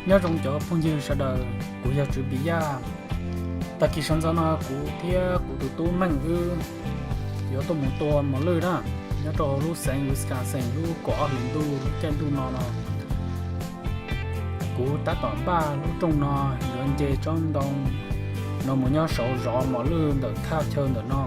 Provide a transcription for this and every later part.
Nyob zoo cov phooj ywg sawv daws, kuv yog Tswv Pis Yaj. Tag kis sawv ntxov no kuv thiab kuv tus tub Meej wb yuav tuaj mus tua mos lwj na, nyob rau hauv lub xeev Wisconsin lub kaum ob hlis ntuj lub caij ntuj no no. Kuv tab tom npaj lub rooj no yuav nce tsob ntoo no mus nyob saud zov mos lwj ntawm thaj chaw ntawm no.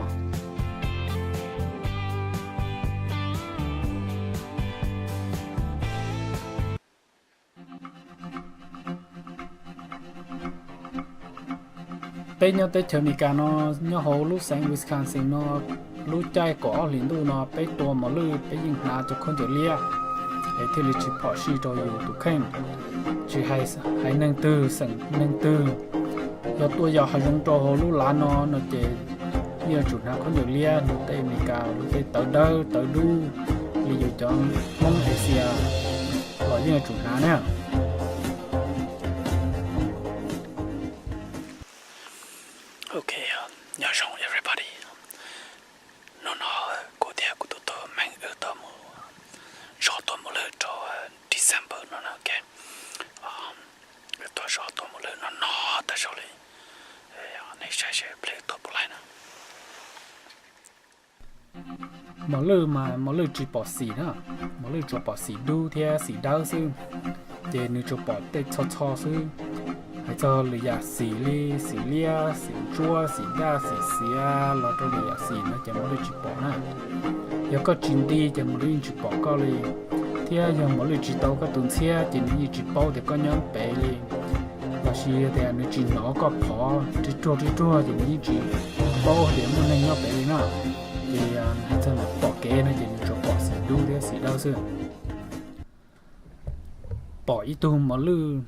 Peb nyob teb chaws Amelikas no, nyob hauv lub xeev Wisconsin no, lub caij kaum ob hlis ntuj no peb tua mos lwj peb yeej hnav cov khaub ncaws liab es thiaj li tsis phom sij rau yus tus kheej. Tsis hais haiv neeg twg xeem neeg twg, yog tuaj yos hav zoov rau hauv lub lav no no ces yeej yuav tsum hnav khaub ncaws liab, nws tej Amelikas lub teb tawv dawb tawv dub li yus cov Hmoob Asia los yeej yuav tsum hnav na. Ok, nyob zoo everybody. Hnub no kuv thiab kuv tus tub Meej wb tuaj mus zov tua mos lwj rau December no na, ok. Wb tuaj zov tua mos lwj no no tag zog li. Nej saib seb peb tua puas laij na. Mos lwj mas mos lwj tsis pom xim na, mos lwj tsuas pom xim dub thiab xim dawb xwb, ces nws tsuas pom tej txho txho xwb. Hais txog lwm yam xim li xim liab, xim ntsuab, xim daj, xim xiav los rau lwm yam xim no ces mos lwj tsis pom na. Yog koj tsis nti ces mos lwj yeej tsis pom koj li, thiab yog mos lwj tsis tau koj tus ntxhiab ces nws yeej tsis paub tias koj nyob pem li, los sis yog tias nws tsis hnov koj phov ri ruag ri ruag ces nws yeej tsis paub tias muaj neeg nyob pem li na. Ces hais txog ntawm pom kev no ces nws tsuas pom xim dub thiab xim dawb xwb. Pom ib tug mos lwj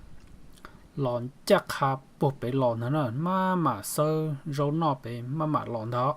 los ncaj qha puag pem los ntag na, maj mam xawb zaub noj pem maj mam los ntag.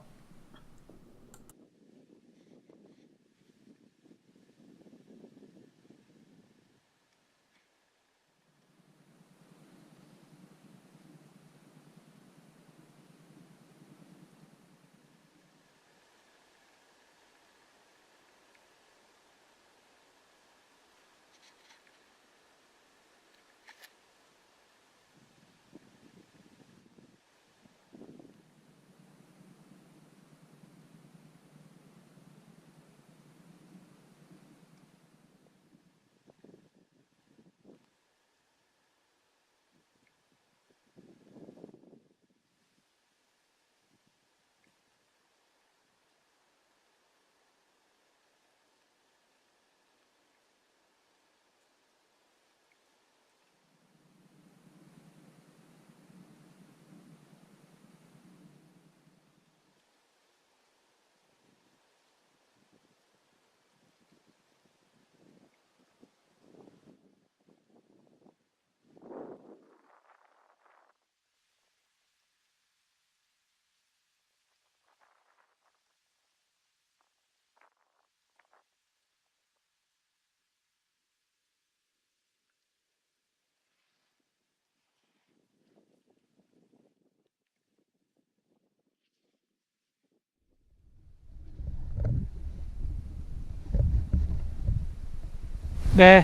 Dej.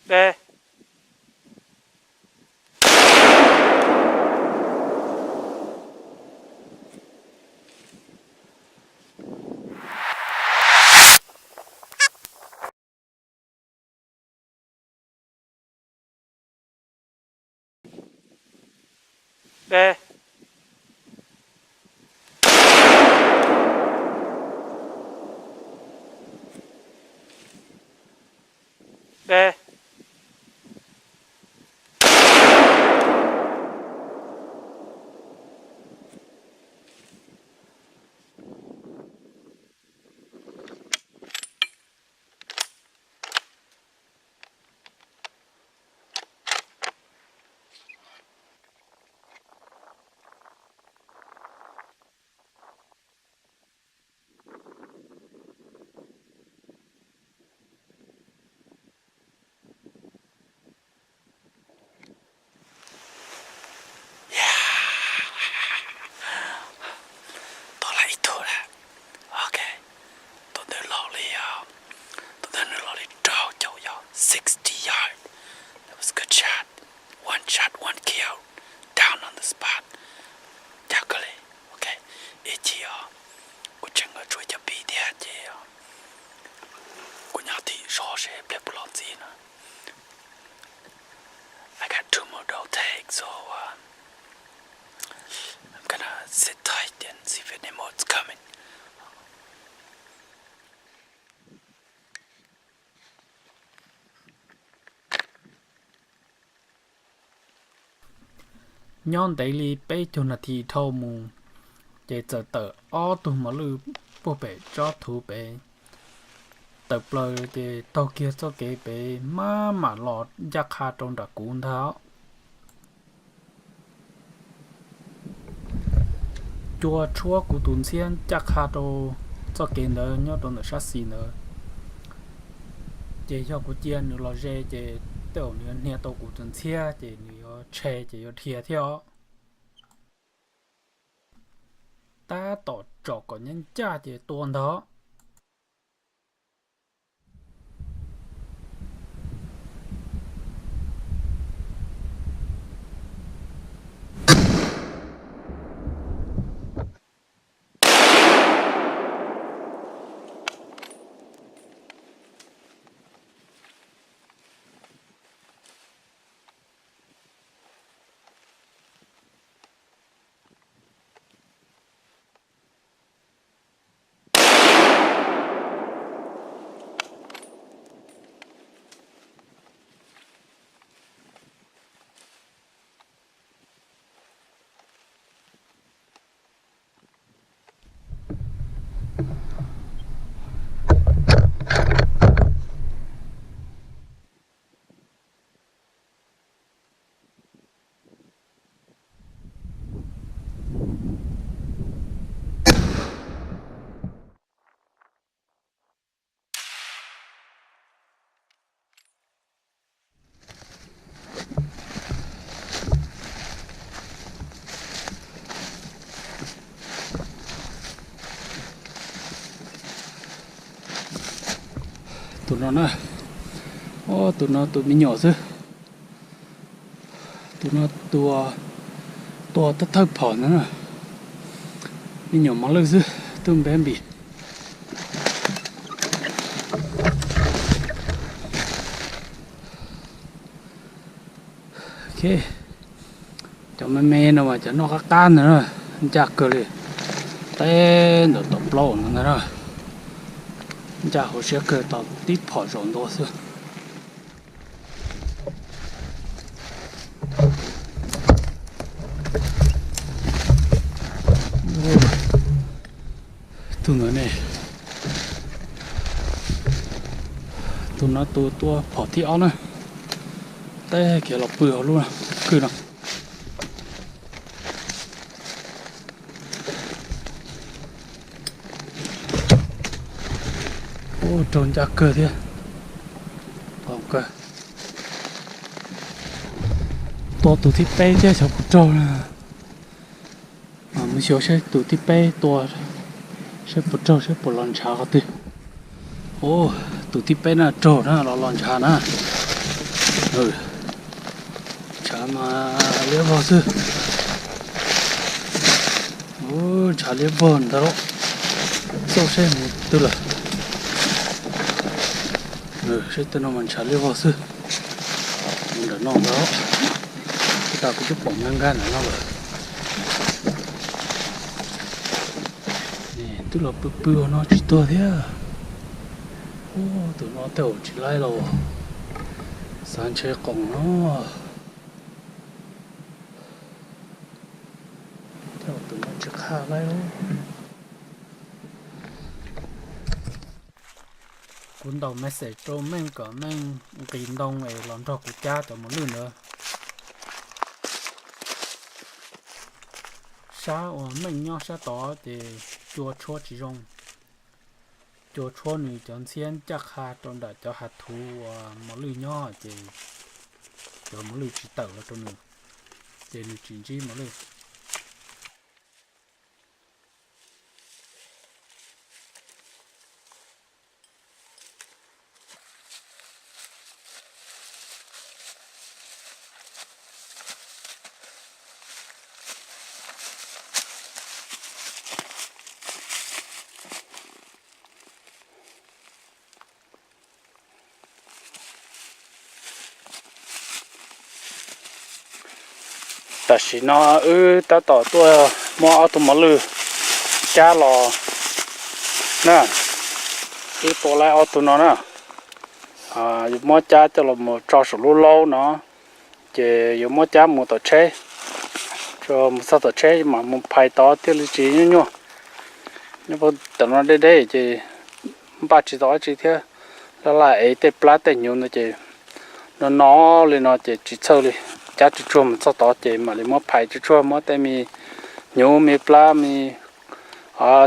Dej. Dej. Dej. Nyob ntev li peb caug nas this dhau mus, ces txawm tawm ob tug mos lwj puag pem tsob thuv pem. Tawm plaws ces taug kiag txoj kev pem maj mam los ncaj qha rau nram kuv ntag. Cua tshuab kuv tus ntxhiab ncaj qha rau txoj kev ntawd nyob rau ntawm sab xis ntawd. Ces yog kuv cia nws los ze ces tej zaum nws yuav hnia tau kuv tus ntxhiab ces nws yuav tshe ces yuav dhia thiab os. Tab tom tsom kom nyab ncaj ces tua ntag. Tus no na, tus no tus me nyuam xwb. Tus no tua, tua thawj thawj phom ntag na. Me nyuam mos lwj xwb, twb npeb npis. Cov me me no mas cov noj qab qab ntag na, ncaj kawg li. Teb ntawm tau plaub no ntag na, ncaj hauv siab kawg tau tib phom zaum ntua xwb. Tus ntawd ne, tus no tus tua phom thib ob na, teb kiag los pw hauv lub kwj no. Ub, raug ncaj kawg thiab. Tua tus thib peb thiab xyov puas raug na. Mus xyuas saib tus thib peb tua, saib puas raug, saib puas los ntshav qhov twg. Ub, tus thib peb na raug na, los los ntshav na. Ntshav mas liab vog xwb. Ub, ntshav liab vog ntag lauj. Xauj saib mus twg lawm. Saib tej no mas ntshav liab vog xwb. Mus nram no ntag. Ib tag kuv twb pom nkag nkag ntawm no lawm. Twb los pw pw ua no tsis tuag thiab. Ub, tus no tej zaum tsis laib los. Xav ntshe qoom no. Tej zaum tus no tsis qha laib. Kuv ntaus message rau Meej kom Meej nqis ntoo es los nrog kuv cab cov mos lwj ntawd. Sab uas Meej nyob sab tod ces cua tshuab tsis zoo. Cua tshuab nws cov ntxhiab ncaj qha rau nram cov hav thuv uas mos lwj nyob ces cov mos lwj tsis tawm los rau nws, ces nws tsis ntsib mos lwj. Tam sim no wb tab tom tuaj muab ob tug mos lwj cab los na. Wb tua laib ob tug no na, yuav muab cab coj los mus tso saum lub laub no, ces yuav muab cab mus tom tsheb. Mus txog tom tsheb mam mus phais tod thiaj li tsis nyuaj nyuaj. Nyob puag tom no deb deb ces npaj tsis tau dab tsi thiab, laj laj ev tej plab tej hnyuv ntawd ces no no li no ces tsis txhawj li. Cab tsuag tsuag mus txog tod ces mam li muab phais tsuag tsuag, muab tej me hnyuv me plab me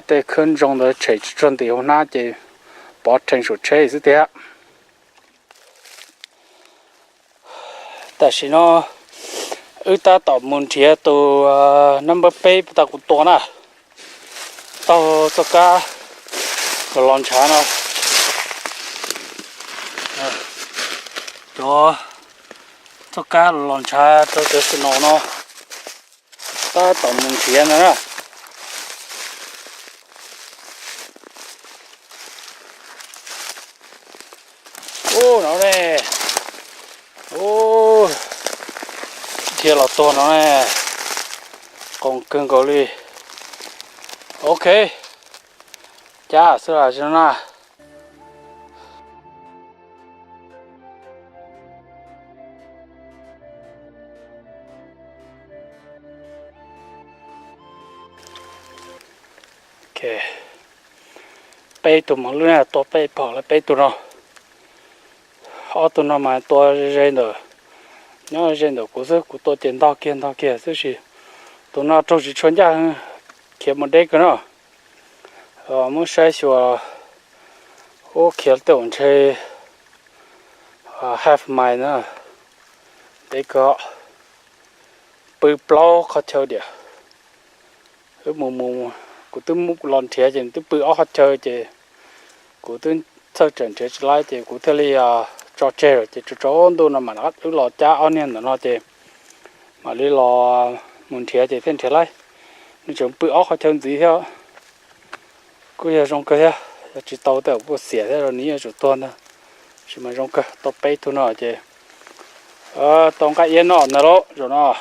tej khawb ntsoog ntawd tshem tsuag tsuag ntim hauv hnab ces pov rhees saum tsheb xwb tiag. Tam sim no wb tab tom mus nrhiav tus nab npawb peb puag ta kuv tua na, taug txoj kab los los ntshav no, cov txoj kab los los ntshav rau cov snow no, tab tom mus nrhiav no na. Ub, no ne, ub, dhia los tuag no ne, qoos kawg nkaus li. Ok, cab xwb los no na. Peb tug mas lub neej tua peb phom lawm peb tug no. Ob tug no mas tua ze ntawm, nyob ze ntawm kuv xwb, kuv tua ces ntog kiag ntog kiag xwb sis tus no raug tsis tshua ncaj, khiav mus deb kawg no. Muab saib xyuas, ub, khiav tej zaum ntshe half mile na, deb kawg, pw plaub qhov chaw diam. Wb mus mus, kuv twb los nrhiav ces nws twb pw ob qhov chaw ces kuv twb txhawj tsam nrhiav tsis laib ces kuv thiaj li tso tseg lawm ces tsaus ntuj no mam wb los cab ob niag ntawm no ces mam li los mus nrhiav ces thiaj nrhiav laib. Nws tseem pw ob qhov chaw ntxiv thiab. Kuj yog zoo kawg thiab, yog tsis tau tej zaum kuj xiam thiab rau nws yuav tsum tuag ntag. Tab sis mas zoo kawg tau peb tug no ces tau nqaij iab noj ntag lauj zaum no.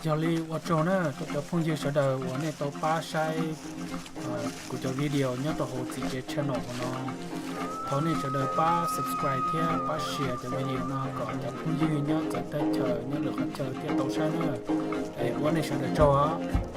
Yog li ua tsaug na rau cov phooj ywg sawv daws uas nej tau pab saib kuv cov video nyob rau hauv txim kev channel no. Thov nej sawv daws pab subscribe thiab pab share cov video no kom cov phooj ywg nyob txawv teb chaws nyob lwm qhov chaw thiaj tau saib na. Es ua nej sawv daws tsaug os.